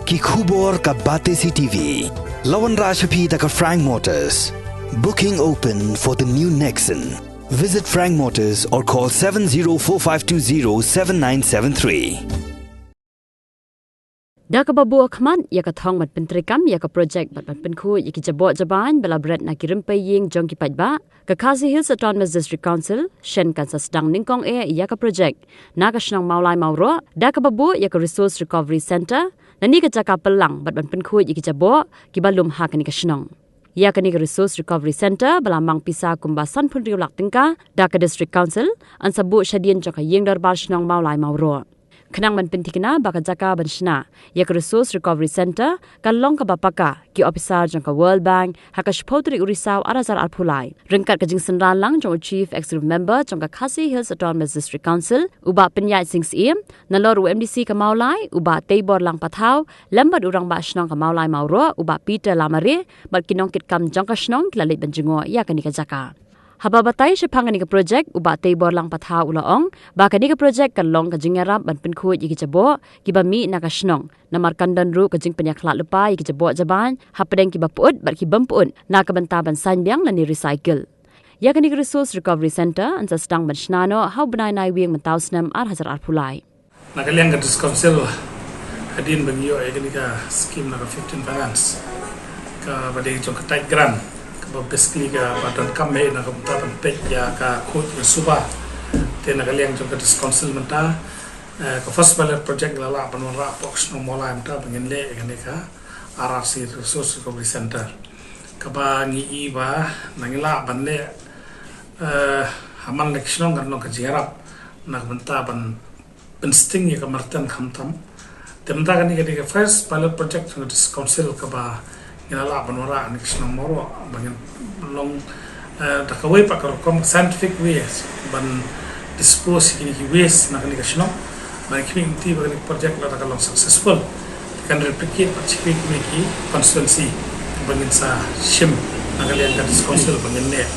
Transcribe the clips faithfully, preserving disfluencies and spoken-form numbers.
Ki khubor ka Batesi TV. La wanrah sha phi da ka Frank Motors. Booking open for the new Nexon. Visit Frank Motors or call seven zero four five two zero seven nine seven three. Da kaba buh khmat ïa ka thong ban pyntreikam ïa ka projek bad ban pynkhuid ïa ki jaboh jabain ba la bret na ki rympei ïing jong ki paidbah, ka Khasi Hills Autonomous District Council shen kan sa sdang nyngkong eh ïa ka projek na ka shnong Mawlai Mawroh da kaba buh ïa ka Resource Recovery Centre. Nangne ka jaka pynlang bad ban pynkhuid ïa ki jaboh kiba lum ha kane ka shnong. Ïa kane ka Resource Recovery Centre ba la mang pisa kumba sanphew hynriew lak tyngka da ka District Council, yn sa buh shadien jong ka ïing dorbar shnong Mawlai Mawroh. Khnang ban pynthikna ba ka jaka ban shna ïa ka Resource Recovery Centre kan long kaba paka, ki ophisar jong ka World Bank ha ka shiphew tarik u Risaw ar hajar arphew lai, ryngkat ka jingsynran lang jong u Chief Executive Member jong ka Khasi Hills Autonomous District Council, u Bah Pynïaid Sing Syiem, nalor u MDC ka Mawlai, u Bah Teiborlang Pathaw, lem bad u Rangbah Shnong ka Mawlai Mawroh, u Bah Peter Lamare, bad ki nongkitkam jong ka shnong ki la leit ban jngoh ïa kane ka jaka. Haba batai shaphang kane ka projek, u Bah Teiborlang Pathaw u la ong ba kane ka projek kan long ka jingïarap ban pynkhuid ïa ki jaboh kiba mih na ka shnong, namar kan don ruh ka jingpynïakhlad lypa ïa ki jaboh jabain hapdeng kiba pyut bad ki bym pyut na ka bynta ban saiñ biang lane recycle. Ïa kane ka Resource Recovery Centre yn sa sdang ban shna noh ha u bnai Naiwieng mynta u snem ar hajar arphew lai. Na ka liang ka District Council, hadien ba ngi ïoh ïa kane ka scheme na ka fifteen Finance, kaba dei jong ka tied grant, kaba basically kaba donkam eh na ka bynta ban peit ïa ka khuid ka suba. Te na ka liang jong ka District Council mynta, eh, ka first pilot project la lah ban wanrah hapoh ka shnong Mawlai mynta ba ngin leh ïa kane ka RRC, Resource Recovery Centre, kaba ngi i ba na ngi lah ban leh, eh, ha man la ki shnong kan long ka jingïarap na ka bynta ban pynsting ïa ka marten khamtam. Te mynta kane ka dei ka first pilot project jong ka District Council kaba ngi la lah ban wanrah ha kane ka shnong Mawroh ba ngin long, eh, da kawei pat ka rukom scientific way ban dispose ïa kine ki waste na kane ka shnong. Ba ngi khmih lynti ba kane ka project lada ka long successful, kan replicate pat sha kiwei kiwei ki constituency ba ngin sa shim na ka liang ka District Council ba ngin leh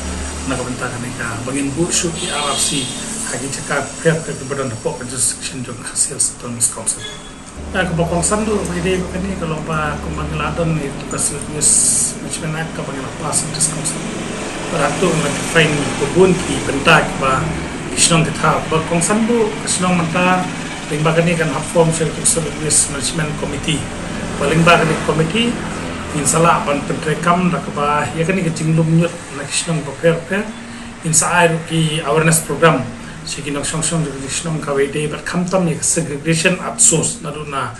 na ka bynta kane ka ba ngin buh shuh ki RRC ha ki jaka pher pher kiba don hapoh ka jurisdiction jong ka Khasi Hills Autonomous Council. Kaba kongsan duh ba ïadei bad kane ka long ba kumba ngi la don ïa ka Solid Waste Management Act kaba ngi la pass ha District Council. Bad hato ngi la define bun bun ki bynta kiba ki shnong ki thaw. Ba kongsan duh ka shnong mynta lyngba kane kan hap form sha ka Solid Waste Management Committee. Ba lyngba kane ka committee ngin sa lah ban pyntreikam da kaba ïa kane ka jinglum ñiut na ki shnong bapher bapher. Ngin sa ai ruh ki awareness program sha ki nongshong shnong jong ka shnong kaba ïadei bad khamtam ïa ka segregation at source, naduh na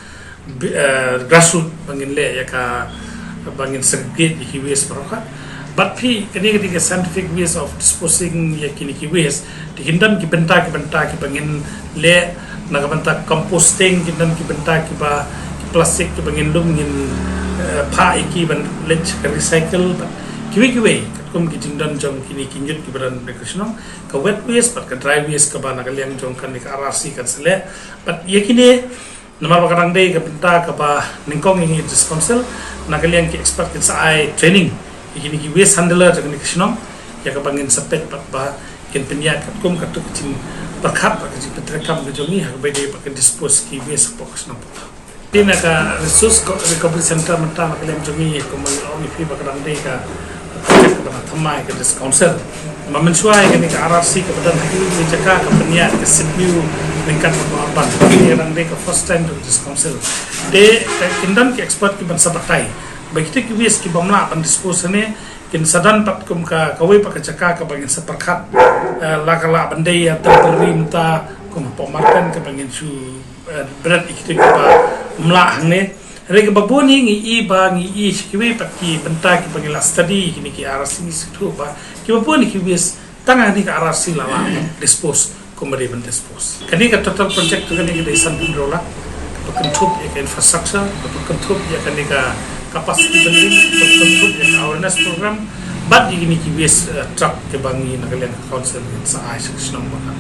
bi-, eh, grassroot ba ngin leh ïa ka, ba ngin segregate ïa ki waste baroh ka. Bad phi kane ka dei ka scientific ways of disposing ïa kine ki waste. Te kin don ki bynta ki bynta kiba ngin leh na ka bynta composting, kin don ki bynta kiba ki plastic kiba ngin lum ngin, eh, phah ïa ki ban leit sha ka recycle, bad kiwei kiwei katkum ki jingdon jong kine ki ñiut kiba don ha ka shnong, ka wet waste bad ka dry waste kaba na ka liang jong kane ka RRC kan sa leh. Bad ïa kine namar ba ka dang dei ka bynta kaba nyngkong ïa ngi District Council, na ka liang ki expert kin sa ai training ïa kine ki waste handler jong kane ka shnong, ïa kaba ngin sa peit bad ba kin pynïaid katkum katto ka jingpyrkhat bad ka jingpyntreikam ka jong ngi ha kaba ïadei bad ka dispose ki waste hapoh ka shnong. Te na ka Resource Co-, Recovery Centre mynta na ka liang jong ngi, kumba ngi la ong ïa phi ba ka dang dei ka project kaba na thymmai ka District Council. Ba mynshuwa ïa kane ka RRC kaba don ha kine ki jaka ka pynïaid ka C P U ryngkat bad ka urban. Kane ka dang dei ka first time ka District Council. Te ka kin don ki expert kiban sa batai ba kita ki waste kibym lah ban dispose hangne kin sa don pat kum ka kawei pat ka jaka kaba ngin sa pyrkhat. Eh, la ka lah ban dei ïa temporary mynta kum hapoh marten kaba ngin shu, eh, bret ïa kita kiba ym lah hangne. Hynrei kaba bun hi ngi i ba ngi i sha kiwei pat ki bynta kiba ngi la study kine ki RRC, ngi sngewthuh ba kiba bun hi ki waste tang hangne ka RRC la lah dispose kumba dei ban dispose. Kane ka total project kane ka dei sanphew hynriew lak, kaba kynthup ïa ka infrastructure, kaba kynthup ïa kane ka capacity building, kaba kynthup ïa ka awareness program, bad ïa kine ki waste, eh, truck kiba ngi na ka liang ka council ngin sa ai sha ka shnong ba ka,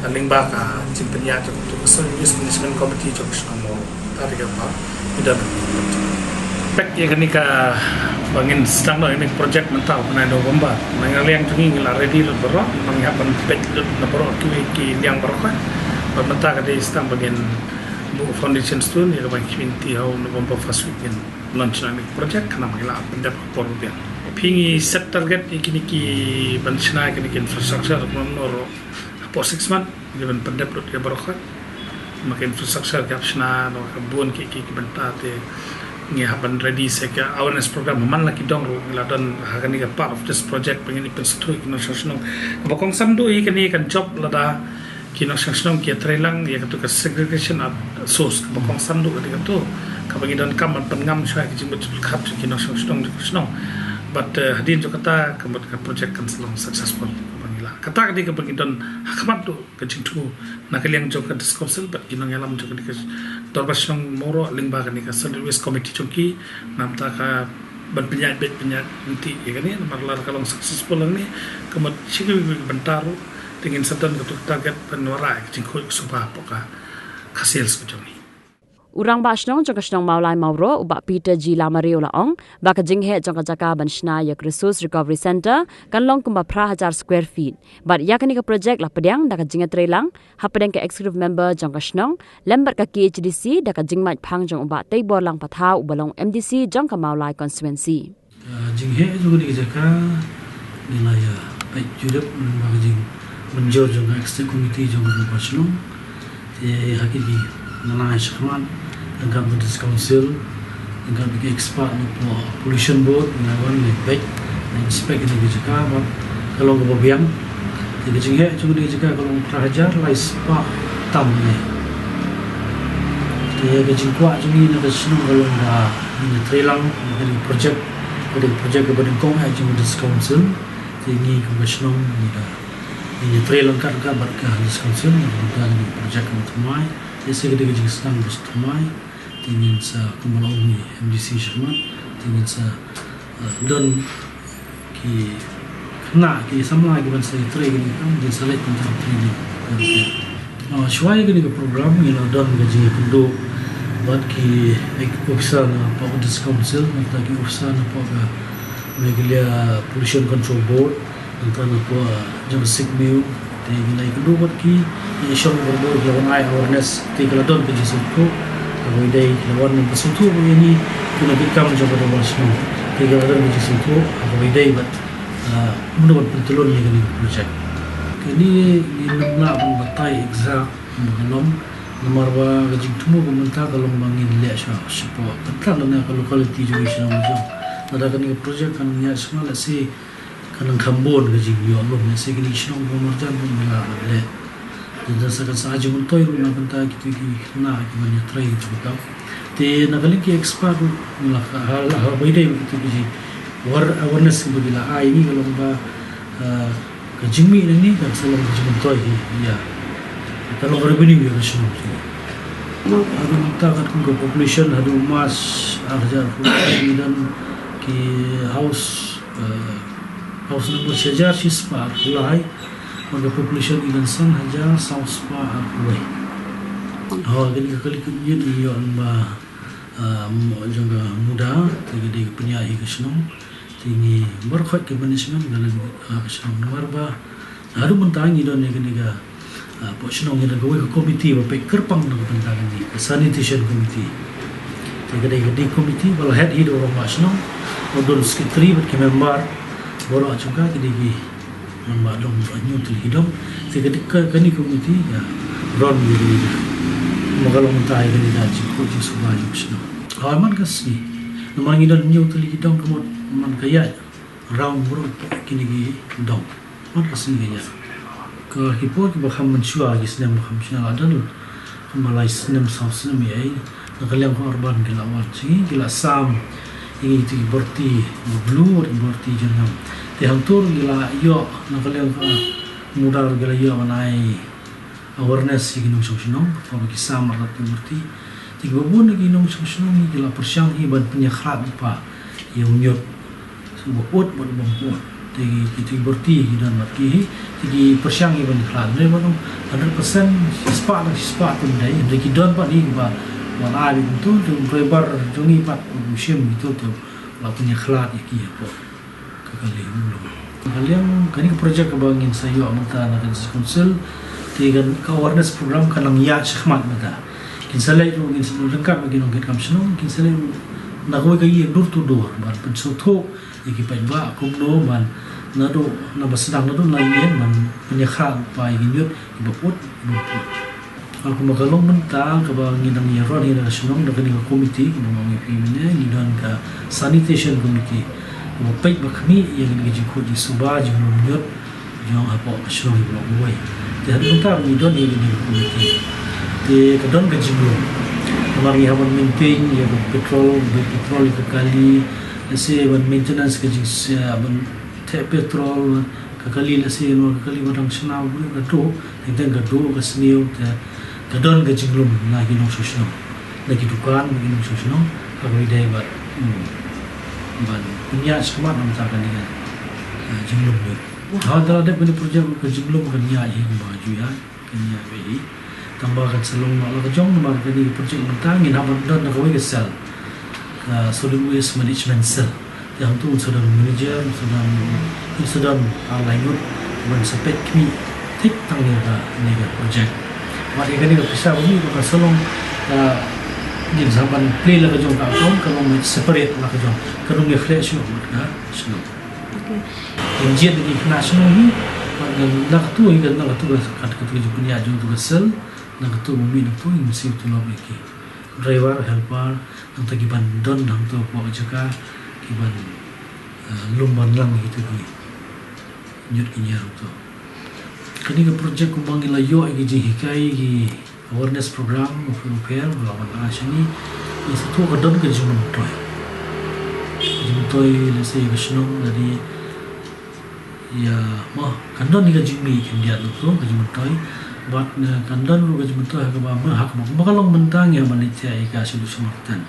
eh, lyngba ka jingpynïaid jong ka Waste Management Committee jong ka shnong Mawroh. Tari ka ba ida. Pek ïa kane kaba ngin sdang noh ïa kane ka project mynta u bnai November. Na ka liang jong ngi ngi la ready lut baroh, ngi hap ban peit lut na baroh kiwei ki liang baroh ka. Bad mynta ka dei sdang ba ngin Buh foundation stone ïa kaba ngi shim, te ha u November first week ngin launch na kane ka project, khnang ba ngi lah pyndep ha por biang. Phi, ngi set target ïa kine ki ban shna ïa kine ki infrastructure kumno ruh hapoh six month, ngi ban pyndep lut ïa baroh khoit. Ma ka infrastructure ki hap shna, no, ka bun ki, ki, ki bynta, te ngi hap ban ready sa ka awareness program man la ki dong ruh, ngi la don ha kane ka part of this project ba ngin ïa pynsngewthuh ïa ki nongshong shnong. Kaba kongsan duh ïa kane kan jop lada ki nongshong shnong ki ïatrei lang ïa katu ka segregation at source, kaba kongsan duh ka dei katu, kaba ngi donkam ban pynngam shuwa ïa ki jingmut jingpyrkhat jong ki nongshong shnong jong ka shnong. But, eh, hadien jong kata, ka mut ka project kan sa long successful, kaba ngi lah. Kata ka dei kaba ngi don ha khmat duh ka jingthmu na ka liang jong ka District Council bad ki nongïalam jong kane ka Dorbar Shnong Mawroh lyngba kane ka Solid Waste Committee jong ki, namar ka ban pynïaid beit pynïaid lynti ïa kane, namar lada ka long successful hangne, ka mut shi kaei kaei ka bynta ruh, te ngin sa don katu ka target ban wanrah ïa ka jingkhuid ka suba hapoh ka, ka sales ka jong ngi. U Rangbah Shnong jong ka shnong Mawlai Mawroh, u Bah Peter G Lamare, u la ong ba ka jingheh jong ka jaka ban shna ïa ka Resource Recovery Centre kan long kumba phra hajar square feet. Bad ïa kane ka project la pdiang da ka jingïatreilang hapdeng ka Executive Member jong ka shnong lem bad ka K H A D C da ka jingmait phang jong u Bah Teiborlang Pathaw, uba long M D C jong ka Mawlai constituency. Ka jingheh jong kane ka jaka ngi la ïa peit jurip lyngba ka jingmynjur jong ka Executive Committee jong ka Dorbar Shnong. Te ha kine ki nang ai shakhmat, ryngkat bad District Council, ryngkat bad ki expert na ka Pollution Board, ngi la wan ngi peit, ngi inspect kane ka jaka bad ka long kaba biang. Te ka jingheh jong kane ka jaka ka long phra hajar lai spah tam ne. Te ka jingkwah jong ngi na ka shnong ka long ba ngin ïatreilang na kane ka project, kane ka project kaba nyngkong eh jong ka District Council. Te ngi kum ka shnong ngi da, ngi ïatreilang ryngkat ryngkat bad ka District Council na ka bynta kane ka project kaba thymmai. Te sa ka dei ka jingsdang ba thymmai. Te ngin sa, kumba la ong i M D C shakhmat, te ngin sa, eh, don ki khynnah, ki samla ki ban sa ïatrei kane ka kam, ngin sa leit ban sa ïatrei kane ka kam. Ah, shuwa ïa kane ka program ngi la don ka jingïakynduh bad ki officer na poh District Council, nangta ki officer na poh ka Meghalaya Pollution Control Board, nangta na poh jong ka SICMEW, te ngi la ïakynduh bad ki, ïa shong bad ki la wan ai awareness, te ka la don ka jingsngewthuh ha kaba ïadei, ki la wan ban sngewthuh bad ïa ngi, ki nongtrei kam jong ka Dorbar Shnong, te ka la don ka jingsngewthuh ha kaba ïadei bad, ah, kumno ban pyntyllun ïa kane ka project. Kane ngim lah ban batai exact kumba ka long, namar ba ka jingthmu ka mynta ka long ba ngin leh shuwa shapoh, kata lane ka locality jong ngi shnong jong. Lada kane ka project kan ïaid shuwa, let's say, ka nang kham bun ka jingïoh lum, let's say kine ki shnong ba marjan ba ngi la leh. Te da sa kan sa ai jingmyntoi ruh na bynta kito ki khynnah kiban ïatrei kito ki kam. Te na ka liang ki expert ruh ngi la ha, ha kaba ïadei bad kito ki jing war, awareness kiba ki la ai, ngi ka long ba, ah, ka jingmih na ngi kan sa long ka jingmyntoi hi ïa, ka long revenue ïa ka shnong. Haduh mynta katkum ka population haduh March ar hajar arphew lai ngi don ki house, eh, house number shi hajar shi spah arphew lai, bad ka population ngi don san hajar saw spah arphew wei. Ho, kane ka kali ka ïoh ba, ah, mo jong ka MUDA, te ka dei ka pynïaid hi ka shnong. Te ngi baroh khoit ka management ka la, ah, ka shnong namar ba haduh mynta ngi don ïa kane ka, ah, poh shnong ngi don kawei ka committee ba peit kyrpang na ka bynta kane, ka sanitation committee. Te ka dei ka dei committee ba la head hi da u rangbah shnong, u don secretary bad ki member baroh jong ka, ka dei ki rangbah dong, rangbah hynñiew tylli ki dong. Te ka dei ka, kane committee ka run ïa kane ka, ma ka long mynta ïa kane ka jingkhuid jingsuba jong ka shnong. Hooid, man ka sngi, namar ngi don hynñiew tylli ki dong, ka mut man ka ïaid round baroh kine ki dong. Man ka sngi ka ïaid. Ka ki por kiba kham mynshuwa, ki snem ba kham mynshuwa la don, kumba lai snem saw snem ïa, na ka liang ka urban ki la wan sha ngi, ki la sam ïa ngi kito ki byrti ba blue, ki byrti jyrngam. Te hangto ruh ki la ïoh, na ka liang ka MUDA ruh ki la ïoh ban ai awareness ïa ki nongshong shnong, ba ki sam artat ki byrti. Te kiba bun na ki nongshong shnong ngi ki la pyrshang hi ban pynïakhlad lypa ïa u ñiut, uba ud bad uba ym ud. Te ki, kito ki byrti ki don bad ki hi, te ki pyrshang hi ban ïakhlad. Hynrei ban ong hundred percent, shispah na shispah te ym dei. Hynrei ki don bad hi kiba wan ai beit kumto, te u driver jong ngi pat u shim kito, te u la pynïakhlad ïa ki hapoh ka kali Umlong. Ka liang kane ka project kaba ngin sa ïoh mynta na ka District Council, te kan, ka awareness program kan nang ïaid shakhmat mynta. Kin sa leit ruh, kin sa leit ryngkat bad ki nongtrei kam shnong, kin sa leit ruh na kawei ka ïing, door to door, ban pynsngewthuh ïa ki paidbah kumno ban naduh na ba sdang naduh na ïing ban pynïakha lypa ïa ki ñiut kiba put, kiba put. Bad kumba ka long mynta kaba ngi dang ïaroh hi na ka shnong da kane ka komiti kaba nga ong ïa phi mynne, ngi don ka sanitation committee kaba peit ba khmih ïa kane ka jingkhuid jingsuba jinglum ñiut jong hapoh ka shnong Block wei. Te haduh mynta ngi don hi kane ka komiti. Te ka don ka jinglum. Namar ngi hap ban maintain ïa ka petrol, ban petrol ïa ka kali, lehse ban maintenance ka jing, ban theh petrol ka kali, lehse nong ka kali ba dang shna u briew ka duh, teng teng ka duh ka sniew, te ka don ka jinglum na ki nongshong shnong, na ki dukan, na ki nongshong shnong, ha kaba ïadei bad, hmm, ban pynïaid shakhmat namar kane ka, eh, jinglum ñiut. Haba la dep kane ka project ka jinglum kan ïaid hi kumba ju ïaid. Kan ïaid beit hi. Tang ba kan sa long noh la ka jong, namar kane ka project mynta ngin hap ban don da kawei ka cell, ka solid waste management cell. Te hangto un sa don manager, un sa don, un sa don ar lai ngut ban sa peit khmih thik tang ïa kane ka project. Bad ïa kane ka pisa ba mih ba kan sa long, ah, ngin sa ban plie la ka jong ka account, kan long separate la ka jong, kan long ïa flat shuh bad ka shnong. Okay. Ngin jied ïa ki khynnah shnong hi, bad na, na katu hi, na katu ka, kat katu ka jingpynïaid jong katu ka cell, na katu ba mih na katu ngin siew tulop ïa ki driver, helper, nangta ki ban don hangto hapoh ka jaka, ki ban, eh, lum ban lang ïa kitu ki ñiut ki ñiar hangto. Kane ka project kumba ngi la ïoh ïa ki jinghikai, ki awareness program bapher bapher ba la wan ha shane, ngi sngewthuh ka don ka jingmyntoi. Jingmyntoi lehse ïa ka shnong lane ïa, mo, kan don hi ka jingmih khyndiat ruh to ka jingmyntoi. Bad, eh, kan don ruh ka jingmyntoi ha kaba, ha kaba, kumba ka long mynta ngi hap ban leit thiah ïa ka sha shnong kyrteng.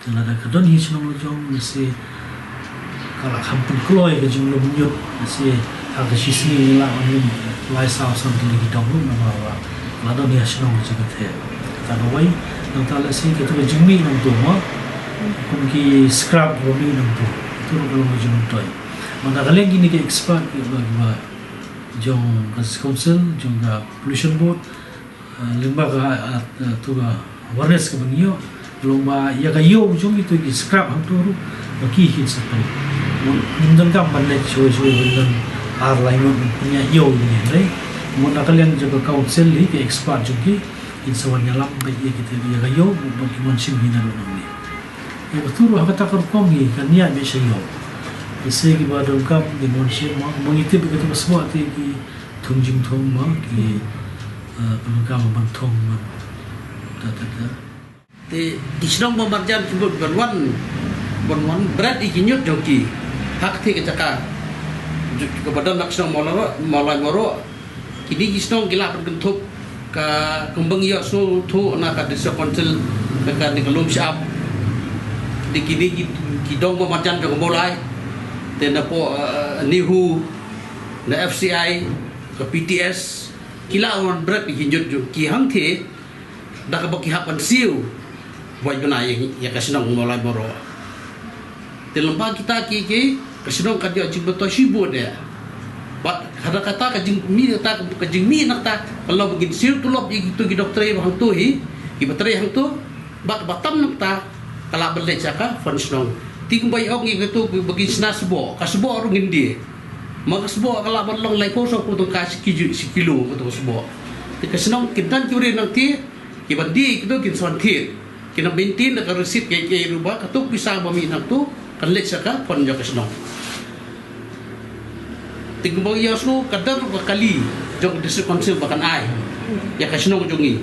Te lada ka don hi shnong la jong, lehse ka la kham pynkloi ka jinglum ñiut, lehse ha ka shisngi ngi lah ban lum lai saw san tylli ki dong ruh namar ba la don hi ha shnong ka jingkyrteng. Kata kawei, nangta lehse katu ka jingmih nangto mo, kum ki scrap ba mih nangto, katu ruh ka long ka jingmyntoi. Bad na ka liang kine ki expert kiba, kiba jong ka council, jong ka pollution board, ah, lyngba ka, ah, ah, tu ka awareness kaba ngi ïoh, long ba ïa ka ïew jong kito ki scrap hangto ruh ba ki kin sa pyn. Ngim donkam ban leit shuwa shuwa ban don ar lai ngut ban pynïaid ïew ïa ngi, hynrei mut na ka liang jong ka council hi, ki expert jong ki kin sa wan ïalam bad ïa kita, ïa ka ïew bad ki mon shim hi naduh nangne. Ïa katu ruh ha kata ka rukom hi kan ïaid beit sha ïew. Lehse kiba donkam kin wan shim, ma, ma ngi tip ïa katu ka spot te ki thung jingthung, ma, ki, eh, pyndonkam ban thung, ma, ta ta ta. Te ki shnong ba marjan ki mut ban wan, ban wan bret ïa ki ñiut jong ki ha kata ka jaka kaba don ha ka shnong Mawlai, Mawlai Mawroh. Kine ki shnong ki lah ban kynthup ka, kumba ngi ïohsngew thuh na ka District Council, ka, kane ka lum shyiap. Te kine ki, ki dong ba marjan jong ka Mawlai, te na poh, eh, NEHU, na FCI, ka PTS, ki lah wan bret ïa ki ñiut jong ki hangtei da kaba ki hap ban siew buaid bnai ïa, ïa ka shnong Mawlai Mawroh. Te lyngba kita ki, ki, ka shnong ka ïoh jingmyntoi shibun ïa. Bad ha kata ka jingmih, kata ka jingmih na kata ka long ba kin siew tulop ïa kito ki doktor ba hangto hi, kiba trei hangto, bad kaba tam na kata ka lah ban leit sha ka fund shnong. Te kumba ïa ong ïa kito ba kin shna sboh, ka sboh ruh ngin die. Ma ka sboh ka lah ban long laiphew sawphew tyngka shi kilo, shi kilo kata ka sboh. Te ka shnong kin don ki briew nangtei kiban die, kito kin sa wan thied. Kin ym maintain da ka receipt kiei kiei ruh ba katu ka pisa ba mih nangtu kan leit sha ka fund jong ka shnong. Te kumba ïohsngew ka don ruh ka kali jong ka District Council ba kan ai ïa ka shnong jong ngi.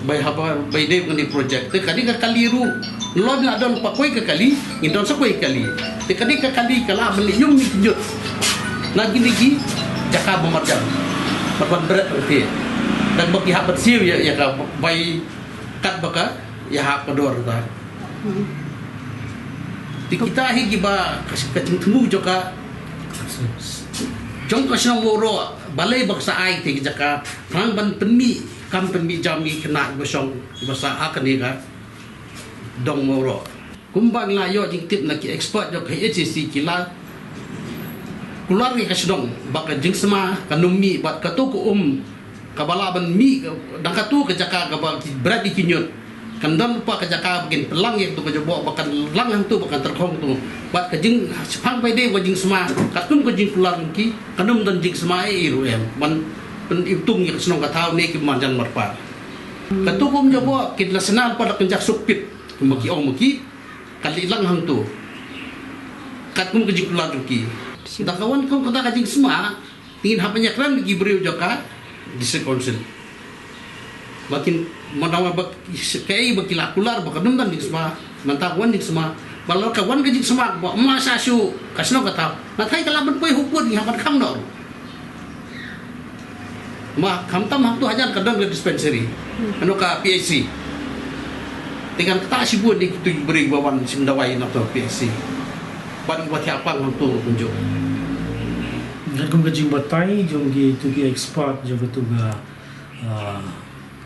Bai haba bai dei kane project. Te kane ka kali ruh, lada la don pat kawei ka kali, ngin don sa kawei ka kali. Te kane ka kali ka lah ban leit ïung ïa ki ñiut na kine ki jaka ba marjan, ban bret ruh te. Tang ba ki hap ban siew ïa, ïa ka bai kat ba ka ïahap ka dor ta. Hmm. Te kita hi kiba ka, ka jingthmu jong ka, jong ka shnong Mawroh, balei ba ka sa ai te ki jaka thrang ban pynmih, kam pynmih jam ïa ki khynnah kiba shong, kiba sah ha kane ka dong Mawroh. Kumba ngi la ïoh jingtip na ki expert jong ka HAC, ki la kular ïa ka shnong ba ka jingsma kan ym mih bad katu ka um kaba lah ban mih dang katto ka jaka kaba ki bret ïa ki ñiut. Kan don pat ka jaka ba kin pynlang ïa kato ka jaboh ba kan lang hangto ba kan tyrkhong to. Bad ka jing, shaphang pat de ka jingsma, katkum ka jingkular jong ki, kan ym don jingsma ei ei ruh em ban pynïoh tung ïa ka shnong ka thaw ne ki marjan marpa. Kato kum jaboh ki la sna pat da kynja sukpit, kumba ki ong ma ki, kan leit lang hangto. Katkum ka jingkular jong ki. Da ka wan kum kata ka jingsma, te ngin hap ban ïakren ki briew jong ka District Council. Ba kin, mynta ba kaei ba ki la kular ba kan ym don jingsma, mynta ka wan jingsma. Ba lada ka wan ka jingsma ba ma sa shu ka shnong ka thaw, na thai ka la ban poi ha court, ngi hap ban khang noh. Ma khamtam hangto hajan ka don ka dispensary, ano, ka P H C. Te kan ktah shibun ïa kitu ki briew ba wan shim dawai na to P H C. Ban ba thiah pang hangto kumjuh. Katkum ka jingbatai jong kitu ki expert jong katu ka, ah,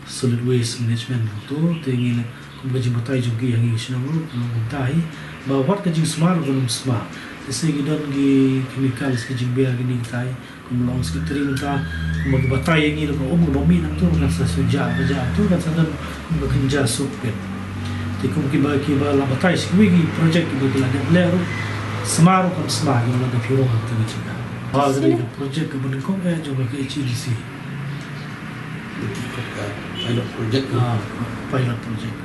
solid waste management hangto, te ngi la, kum ka jingbatai jong ki ha ngi shnong ruh, ka long kumta hi ba wat ka jingsma ruh kan ym sma. Te sa ki don ki chemicals, ki jingbiar kine kitai. Kum long secretary mynta, kumba ki batai ïa ngi ruh, ka um kaba mih nangto kan sa shu jah, ka jah to kan sa don kumba kynja suk pet. Te kum kiba, kiba la batai sha kiwei ki project kiba ki la dep leh ruh, sma ruh kam sma, kiba la dep phi rung hangto ka jaka. Ba ka dei ka project kaba nyngkong eh jong ka H A D C. Pilot project. Ah, pilot project.